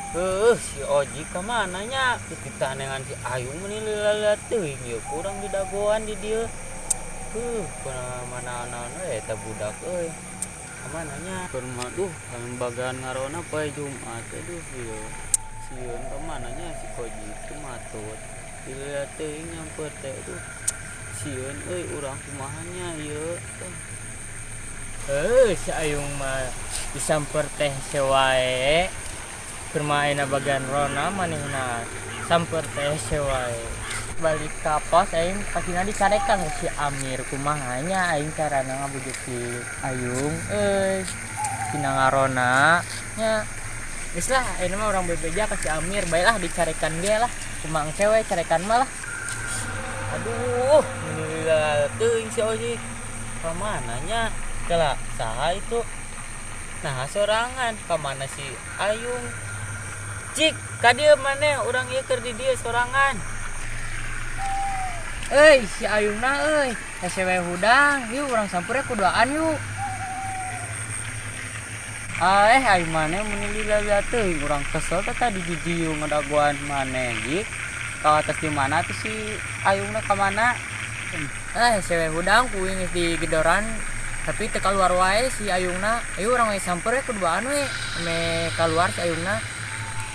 Heuh, si Oji ka mana nya? Ditaneangan si Ayung meni lila-lila teuing ieu kurang didagoan di dieu. Heuh, kunaon mana-naon we eta budak euy. Ka mana nya? Keur mah duh bagian ngarona poe Jumat aduh ieu. Sieun ka mana nya si Oji teu matut. Lila teuing nyamper teh aduh. Sieun euy urang kumaha nya ieu. Heuh, si Ayung mah disamper teh sewae. Keur mah ayeuna bagian rona manehna samper teh sewae. Balik ka pos aing pastina dicarekan ku si Amir, kumaha nya aing carana ngabujuk si Ayung euy. Tina ngarona nya. Geus lah ayeuna mah urang bebeja ka si Amir bae lah dicarekan ge lah. Kumaha engke we carekan mah lah. Aduh, meni lila teuing si Oji. Ka mana nya? Kela saha itu? Nah, sorangan ka mana si Ayung? Cik, ka dieu maneh urang ieu keur di dieu sorangan. Euy, si Ayungna euy, hese we hudang. Yuk urang samper kuduaan yuk. Ah, eh ai maneh meni lila-lila teuing urang kesel teh tadi di dieu ngadagoan maneh, Jik. Ka atas di mana tuh si Ayungna ka mana? Eh, hese we hudang kuing geus di gedoran tapi teu kaluar wae si Ayungna. Ayo urang we samper we kuduaan we. Ame kaluar si Ayungna.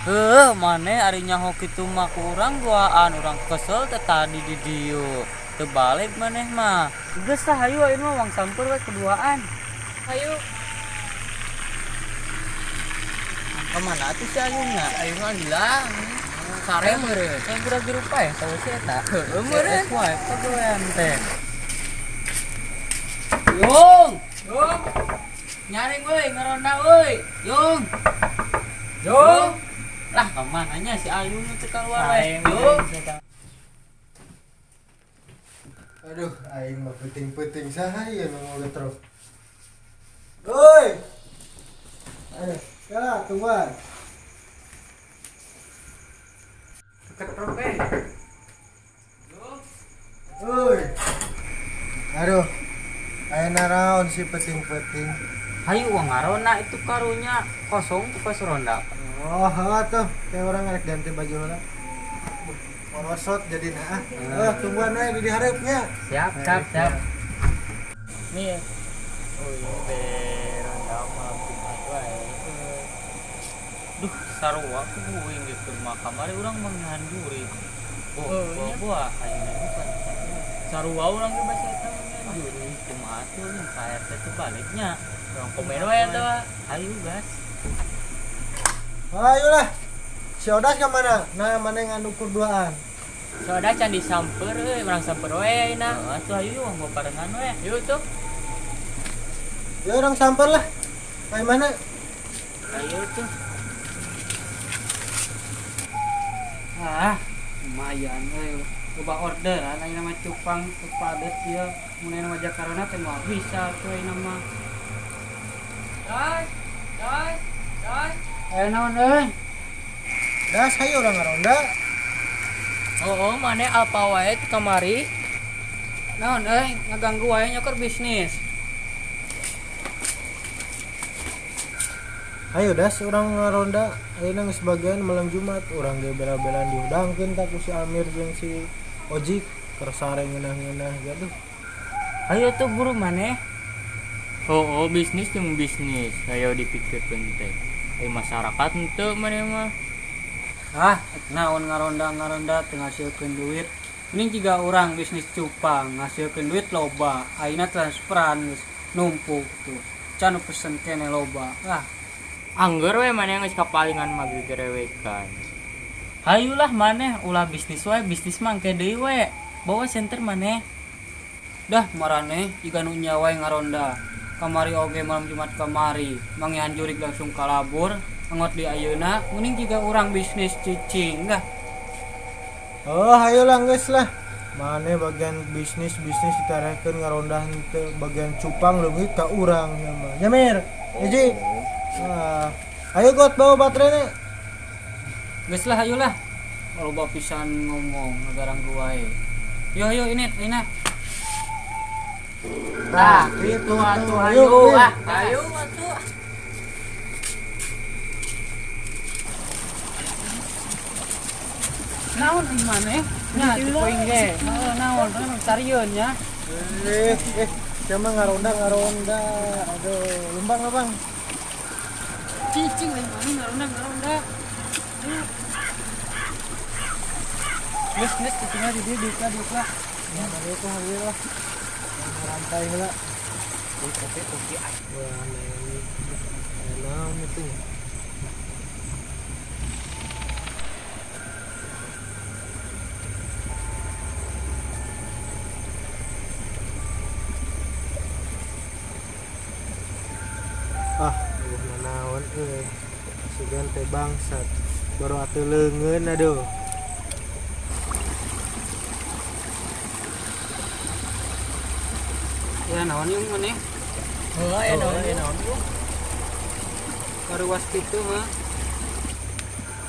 Heuh, maneh ari nyaho kitu mah ku urang duaan, urang kesel teh tadi di dieu. Teu balik maneh mah. Geus lah hayu ayeuna mah wang samper we kuduaan. Ayo. Ka mana atuh si Ayungna? Ayungna hilang. Sare meureun. Kayak budak dirupa ya tahu si eta. Heueuh meureun. Wae pagawean teh. Yung, Yung. Nyaring euy, ngaronda euy. Yung. Yung. Lah, ka mana nya si Ayung teu keluar we. Yung. Aduh, aing mah peuting-peuting saha ieu nu ngetrok. Oi. Aduh, ya tungguan. Ketrok eh. Oi. Aduh. Aya naraon si peuting-peuting. Hayu uang ngarona itu karunya kosong tuh pas ronda. Oh, heuh tuh, kayak orang rek ganti baju heula. Morosot jadi nah. Eh, tungguan we di dihareupnya. Siap, siap, siap. Nih. Oh iya, beronda malam Jumat wae. Duh, sarua ku uing gitu mah kamari urang manggihan juri. Oh, Oh, iya. buah ayeuna bukan. Sarua urang ge basa eta manggihan Juri kumaha tuh yang ka RT teh baliknya. Urang komen wae eta. Ayo gas. Ayolah. Si Odas ke mana? Nah, mana yang ngukur duaan? Soalnya can disamper euy, urang samper we ayeuna. Heeh, tuh ayo urang barengan we. Yuk tuh. Ya orang samper lah. Kayak mana? Ayo tuh. Ah, lumayan euy. Loba orderan ayeuna mah cupang teu padet ieu. Mun ayeuna mah Jakarta teh moal bisa tuh ayeuna mah. Das, das, das. Aya naon euy? Das, hayu orang ngaronda. Oh, maneh apa wae ti kamari? Naon euy, ngaganggu wae nyoker bisnis. Ayo das orang ngaronda. Ayeuna geus bagian malam Jumat urang ge bela-belaan dihudangkeun tak ku si Amir jeung si Ojik keur sare ngeunah-ngeunah ge aduh. Ayo tuh buru maneh. Oh, bisnis jeung bisnis. Ayo dipikirkeun teh. Eh masyarakat henteu maneh mah. Ah, naon ngaronda-ngaronda teu ngasilkeun duit. Mending jiga urang bisnis cupang ngasilkeun duit loba. Ayeuna transferan geus numpuk tuh. Can nu pesen keneh loba. Ah, Angger we maneh geus kapalingan mah gegerewekan. Hayulah maneh ulah bisnis wae, bisnis mah engke deui we. Bawa senter maneh. Dah marane jiga nu nya wae ngaronda. Kamari oge malam Jumat kamari, manggihan jurig langsung kalabur, angot di ayeuna, mending jiga urang bisnis cicing dah. Oh, hayu lah geus lah. Mane bagian bisnis bisnis ditarekeun ngaronda henteu bagian cupang leungit ka urang nya mah. Nya Mir. Hiji. Nah, ayo got bawa baterainya. Geus lah ayolah. Loba pisan ngomong ngagaranggu wae. Yo yo ini ini. Nah, gitu atuh ayo. Ah. Ayo atuh. Naon di maneh? Nya teu poing ge. Heeh, naon naon sarieun nya. Eh, eh, cuma ngaronda ngaronda. Aduh, lembang lembang. Cicing lain maneh ngaronda ngaronda. Geus geus cicingna di dieu diukla diukla. Ya, balik tuh hari lah. Rantai heula. Tapi kopi Wah, ini naon itu. Ah, eueuh naon euy. Sugan teh bangsat. Baru atuh leungeun aduh. Ya naon yung maneh? Heuh, aya naon aya naon. Baru was kitu mah.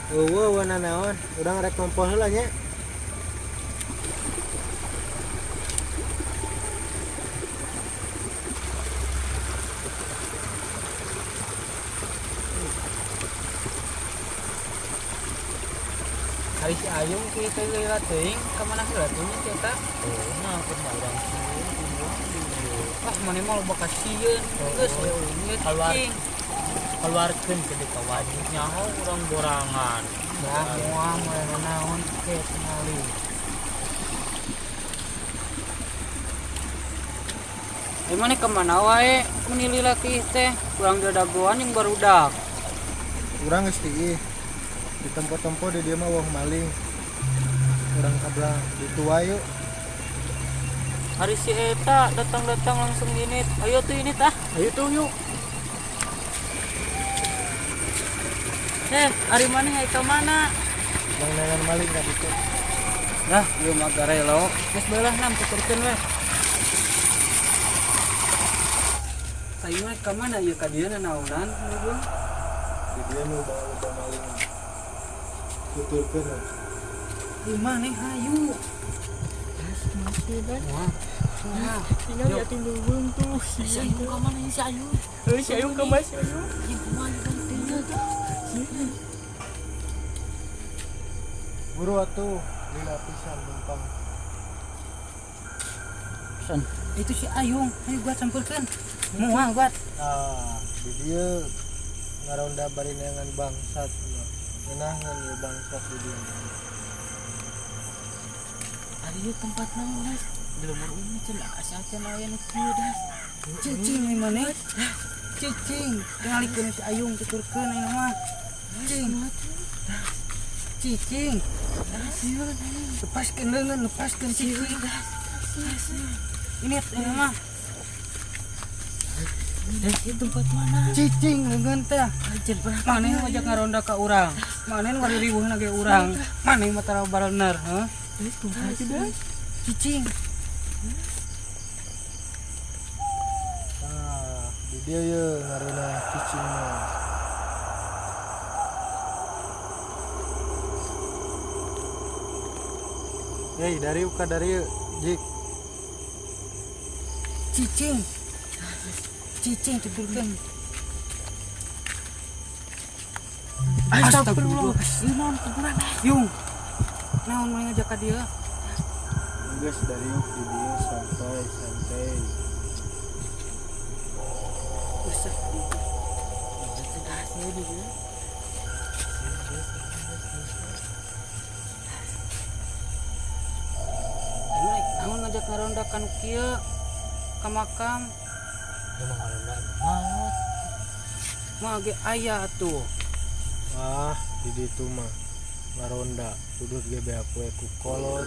Eueuh wana naon. Urang rek ngompol heula nya. Ari si Ayung kieu teh lila teuing ka mana heula tuh nya teh eta? Oh, nah kumaha urang sieun kumaha di dieu. Wah, maneh mah loba kasieun. Geus we euy Keluar. cicing. Keluarkeun ke deui ka wajib nyaho urang borangan. Dah moal moal naon ke tingali. Eh maneh ka mana wae meni lila teh teh kurang dadagoan jeung barudak. Urang geus tiih. Di tempo-tempo di dieu mah wong maling. Urang kabelah ditu wae yuk. Hari si eta datang-datang langsung init. Ayo tuh init ah. Ayo tuh yuk. Eh, ari maneh aya ka mana? Bang nengan maling ka ditu. Dah, ieu mah garelo. Geus beulah nam tuturkeun we. Ayo mah ka mana ieu ka dieu naonan ieu? Di dieu nu loba maling. Tuturkeun we. Ieu maneh hayu. Wah. Wah. Tinggal ya tunggu tuh. Si Ayung ka mana si Ayung? Heuh, si Ayung ka mana si Ayung? Yang kumaha balik teh nya? Buru atuh lila pisan numpang. San. Itu si Ayung, ayo gua sampeurkeun. Moal buat. Ah, di dieu ngaronda bari neangan bangsat mah. Ngeunaheun ieu bangsat di dieu. Ari ieu tempat naon, Mas? Di lembur umi cenah asa acan aya nu kieu das. Cicing ieu maneh. Cicing, tingalikeun si Ayung tuturkeun ayeuna mah. Cicing. Cicing. Lepaskeun leungeun, lepaskeun cicing. Ini ini mah. Das ieu tempat mana? Cicing leungeun teh. Ajar berapa? Maneh ngajak ngaronda ka urang. Maneh nu riweuhna ge urang. Maneh mah tara barener, heuh. Das kumaha tuh das? Cicing. Ah, di dieu ye ngaranna cicing mah. Hei, dari uka dari jik. Cicing. Cicing tuturkeun. Astagfirullah. Ieu naon kuburan? Yung. Naon maneh ngajak ka dieu? Geus dari di dieu santai santai. Usah. Ini naon ngajak ngaronda ka nu kieu? Ka makam. Ieu mah ngaronda anu maot. Mah ge aya atuh. Ah, di ditu mah ngaronda sudut ge beak we ku kolot.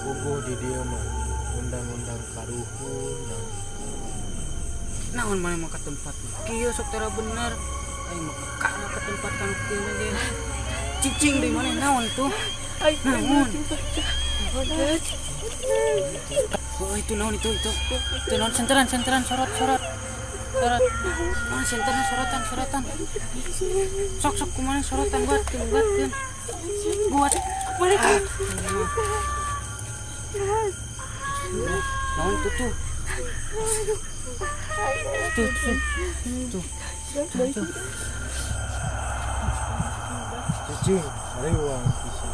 Puguh di dieu mah undang-undang karuhun. Naon maneh mah ka tempat nu kieu sok tara bener. Aing mah kakana ka tempat ka nu kieu ge. Cicing deui maneh naon tuh? Naon? Oh, itu naon itu itu. Itu naon senteran senteran sorot sorot. Sorot. Mana senteran sorotan sorotan. Sok sok kumaha sorotan buatkeun buatkeun. Buat. Ah. Naon tuh tuh? Tuh tuh. Tuh. Tuh, tuh. Cicing, ari uang pisan.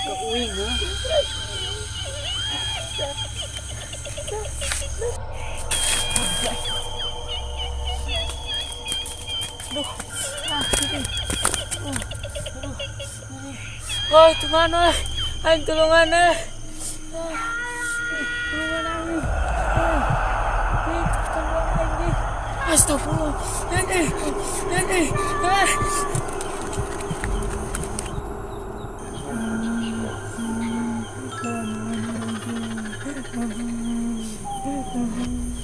Ka uing ha. Woi, tulungan oi. Aing tulungan eh. Tulungan aing. Eh, tulungan aing. Astagfirullah. Eh, eh, eh.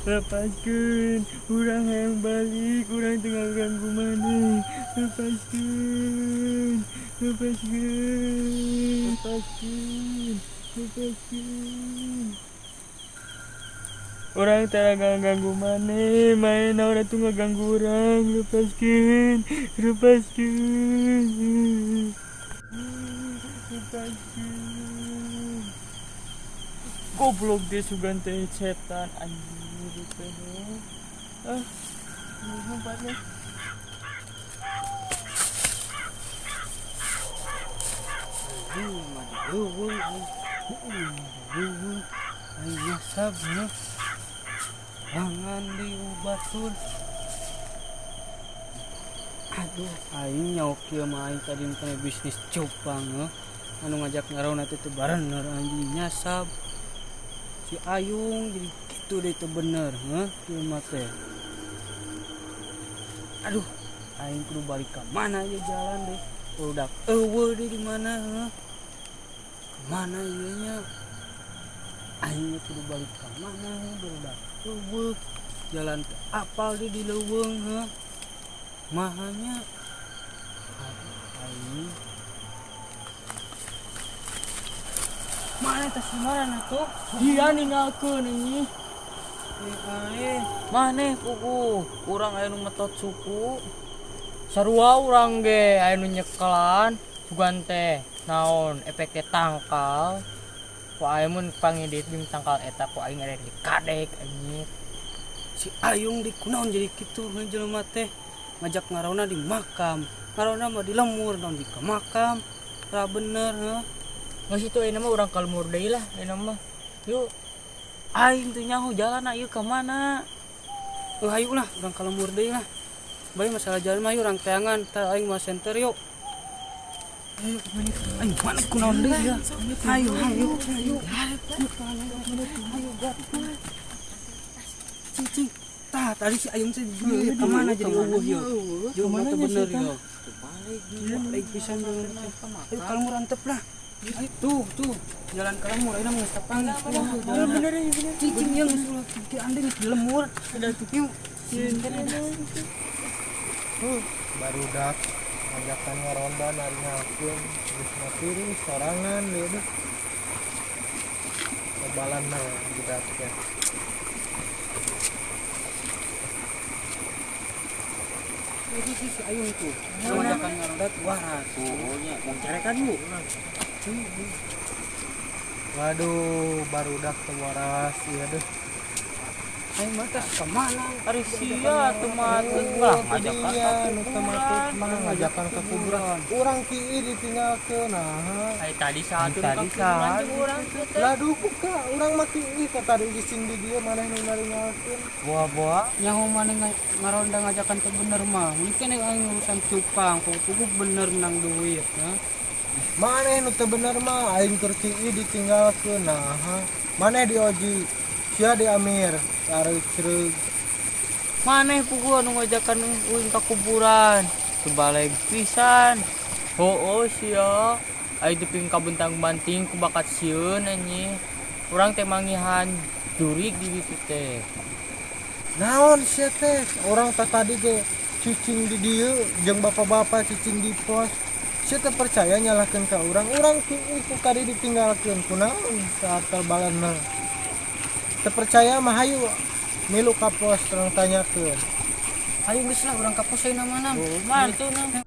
Lepaskan, urang hayang balik, urang tengah ganggu mana. Lepaskan, lepaskan, lepaskan, lepaskan. Urang tara ganggu mana, main orang tuh ngeganggu urang. Lepaskan, lepaskan, lepaskan. Goblok dia sugan teh setan anjir teh. Ah, numpatnya. Aduh, mah leuweung aing. Heeh, leuweung. Aing nyasab nya. Jangan diubatun. Aduh, aing nyaok kieu mah aing tadi kana bisnis cupang heuh. Anu ngajak ngarawna teh teu barener anjing nyasab. Si Ayung jadi kitu deui teu bener heuh kieu mah teh. Aduh, aing kudu balik ka mana ieu jalan deh. Udah eueuh deui di mana heuh. Mana ieu nya? Aing kudu balik ka mana heuh barudak eueuh. Jalan teu apal deui di leuweung heuh. Mahanya aduh aing. Mana tas mana tuh? Dia ninggalkeun anjing. Eh, Maneh pugu, urang aya nu metot suku. Sarua urang ge aya nu nyekelan sugan teh naon efek teh tangkal. Ku aing mun pangidit jeung tangkal eta ku aing arek dikadek anjing. Si Ayung di kunaon jadi kitu heuh jelema teh ngajak ngarawna di makam. Ngarawna mah di lemur naon di ka makam. Ra bener heuh. Geus itu ayeuna mah urang ka lemur deui lah ayeuna mah. Yuk. Aing teu nyaho jalan ieu ka mana. Heuh hayu lah urang ka lemur deui lah. Bae masalah jalan mah yuk urang teangan tah aing mah center yuk. Ayo, ayo, mana kunaon deui ya? Ayo, ayo, ayo. Ayo, cing, cing. Tah, tadi si Ayung teh ka mana jadi eueuh ieu? Jelema teh bener ieu. Balik pisan jelema teh. Ayo ka lemur antep lah. Ayo, tuh, tuh. Jalan ka lemur ayeuna mah geus kapanggih. Bener, bener. Cicing ieu geus ulah ti ande geus di lemur. Yuk. Barudak ngajakan ngaronda naringakeun geus mati sorangan deui deh. Kebalan mah budak teh. Itu sih si Ayung tuh. Ngajakan ngaronda tuh waras. Oh nya, mau carekan yuk. Waduh, barudak teu waras ieu deh. Aing mah tah ka mana? Ari sia teu matut lah ngajakan Iya, ka nu teu matut mah ngajakan ka kuburan. Urang kieu ditinggalkeun nah. Ai tadi saha tuh Tadi saha? urang teh. Lah duka urang mah kieu ka tadi gising di dieu maneh nu naringalkeun. Boa-boa. Nyaho maneh ngaronda ngajakan teu bener mah. Mungkin aing urusan cupang, kudu bener menang duit, nah. Maneh nu teu bener mah aing keur kieu ditinggalkeun nah. Maneh di Oji, sia di Amir, tareuk-cereug. Maneh pugu anu ngajakan uing ka kuburan. Teu baleg pisan. Hooh sia. Aing teh ping kabentang-banting ku bakat sieun anjing. Urang teh mangihan jurig di ditu teh. Naon sia teh? Urang teh tadi ge cicing di dieu jeung bapak-bapak cicing di pos. Sia teh percaya nyalahkeun ka urang. Urang kieu ku tadi ditinggalkeun kunaon saat balana. Teu percaya mah hayu milu ka pos urang tanyakeun. Ayo geus lah urang ka pos ayeuna mah. Oh, man tuh nah.